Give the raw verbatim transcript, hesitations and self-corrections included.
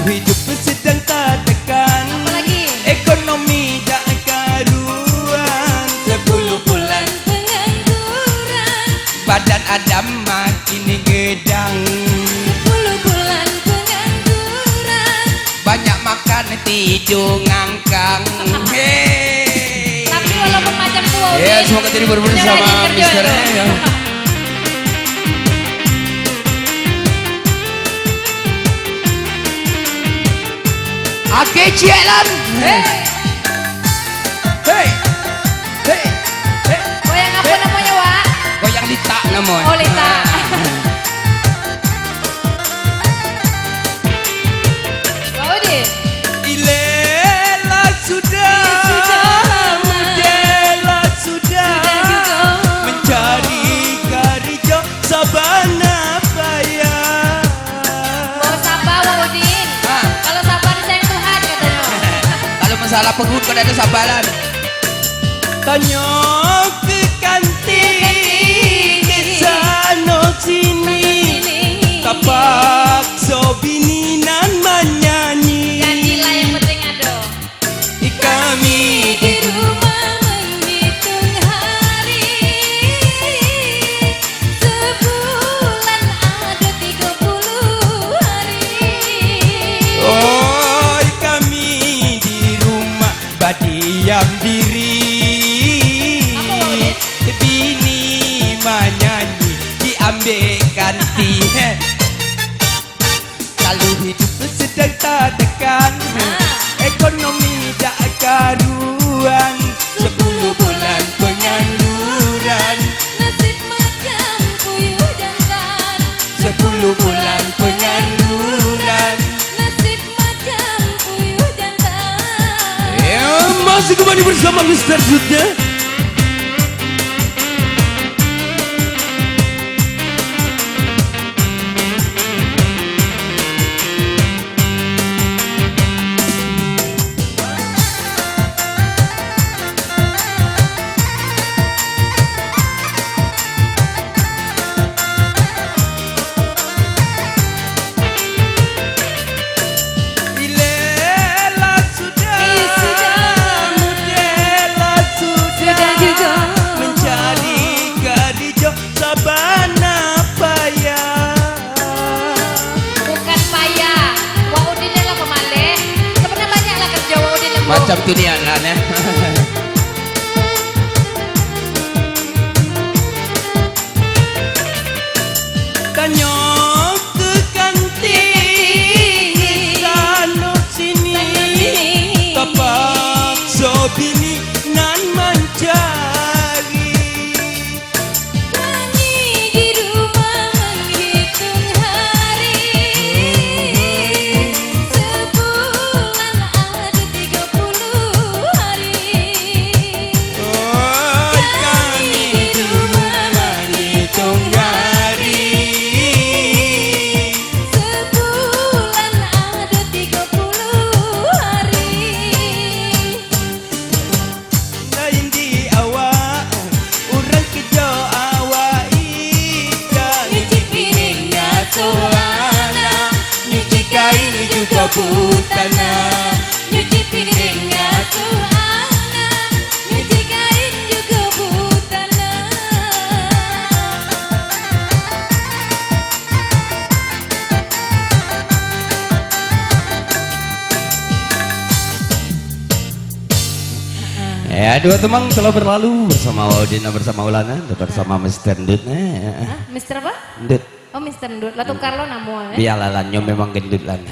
Hidup sedang tatekan. Apalagi? Ekonomi dak karuan. Sepuluh bulan pengangguran. Badan Adam makin gedang. Sepuluh bulan pengangguran. Banyak makan, tidur ngangkang. Hei. Tapi walaupun macam tu, Ya, Umi, semoga jadi berbulan dia sama rajin kerja Mister tu. Ya. Oke, ciek, Lan. Hei. Hei. Hei. Hei. Goyang apa Hei. namanya, Wak? Goyang litak namanya. Oh, litak. Ah. Wak Udin. Ilela sudah, Sudah. mudela sudah, Sudah juga. mencari karijo sabana payah. Baru sabar, Wak Udin. Ha. Kalau sabar disayang Tuhan, katanya. Kalau masalah perut, kau dak ada sabaran. Tanyo ke kantin, Ke kantin. di sano sini. Sini. Tapakso bini nan manyanyi. Janjilah yang penting ado. Kami di rumah menghitung hari. Sebulan ado tigo puluh hari. Oi, kami di rumah badiam diri. Apa, Wak Udin? Bini manyanyi diambek kanti. Kalau hidup sedang tatekan, Ah. ekonomi dak karuan, sepuluh bulan pengangguran. Nasib macam puyuh jantan. Sepuluh bulan pengangguran. Nasib macam puyuh jantan. Ya, masih kembali bersama Mister Dut, ya. Ilela sudah, Iya, sudah. mudela sudah, Sudah juga. mencari karijo sabana payah. Bukan payah. Wak Udin ni lah pemaleh. Sebenarnya banyaklah kerja Wak Udin lembut. Macam tu niat lah, neh. Tanyo ke kantin, sano sini, tapakso bini nan mancari. Kami di rumah menghitung hari, sebulan ada tiga puluh hari. Oi, kami di rumah menghitung hari. Sebulan ada tiga puluh hari. Lain di awak, urang kejo awak ikan. Nyuci piring ngasuh anak, nyuci kain juga butana. Nyuci piring ngasuh anak, nyuci kain juga butana. Ya, dua temang telah berlalu bersama Wak Udin dan bersama Ulana, dan bersama Mister Ndut, eh. Hah? Mister apa? Ndut. Oh, Mister Ndut. Lah tukar lo namo, eh? Bialah, Lan, nyo memang gendut, Lan.